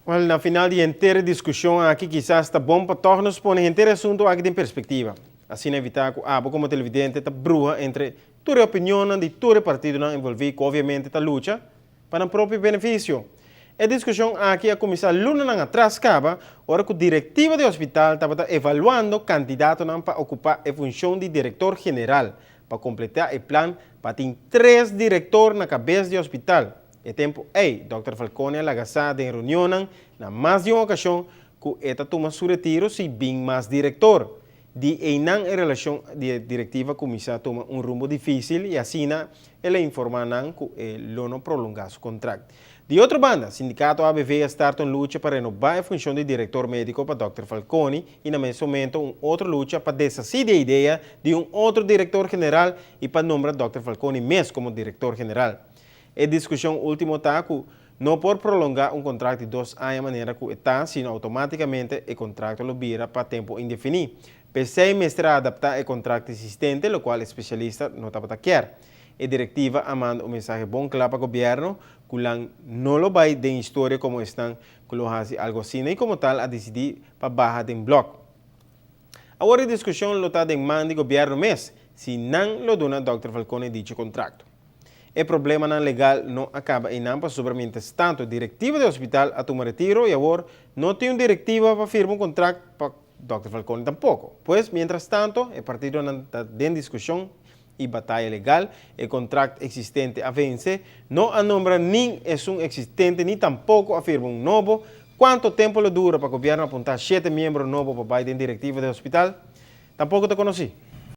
Well, na final di henter discusion aki, kisas ta bon pa toch nos pone henter asunto aki den perspectiva. Asina evita cu abo como televidente ta bruha entre tur opinion di tur partidonan envolvi cu obviamente ta lucha pa nan propio beneficio. E discusion aki a cuminsa lunanan atras caba, ora cu directiva di hospital tabata evaluando candidatonan pa ocupa e funcion di director general, pa completa e plan pa tin tres director na cabes di hospital. E tempo ey, Dr. Falconi a laga sa den reunion na mas di un ocasion cu e ta tuma su retiro si bin mas director. Di eynan e relacion di directiva cuminsa tuma un rumbo dificil y asina el a informa nan cu e lo no prolonga su contract. Di otro banda, sindicato ABV a start un lucha pa renoba e funcion di director medico pa Dr. Falconi y na mes momento un otro lucha pa deshaci di e idea di un otro director general y pa nombra Dr. Falconi mes como director general. E discusion ultimo ta cu no por prolonga un contrato di 2 aña manera cu ta, sino automaticamente e contrato lo bira pa tempo indefini. P'esey mester adapta e contrato existente, locual especialista no tabata kier. E directiva a manda un mensahe bon cla pa gobierno, cu no lo bay den historia como esnan cu lo haci algo asina y como tal a dicidi pa baha den block. Awor e discusion lo ta den man di gobierno mes, si nan lo duna Dr. Falconi dicho contrato. E problemanan legal no a caba eynan, pasobra mientras tanto directiva di hospital a tuma retiro y awor no tin un directiva pa firma un contrato pa Dr. Falconi tampoco. Pues, mientras tanto, e partidonan ta den discusion y bataya legal, e contrato existente a vence, no a nombra ni esun existente ni tampoco a firma un nobo. Cuanto tempo lo dura pa gobierno apunta siete miembro nobo pa bay den directiva di hospital? Tampoco ta conoci.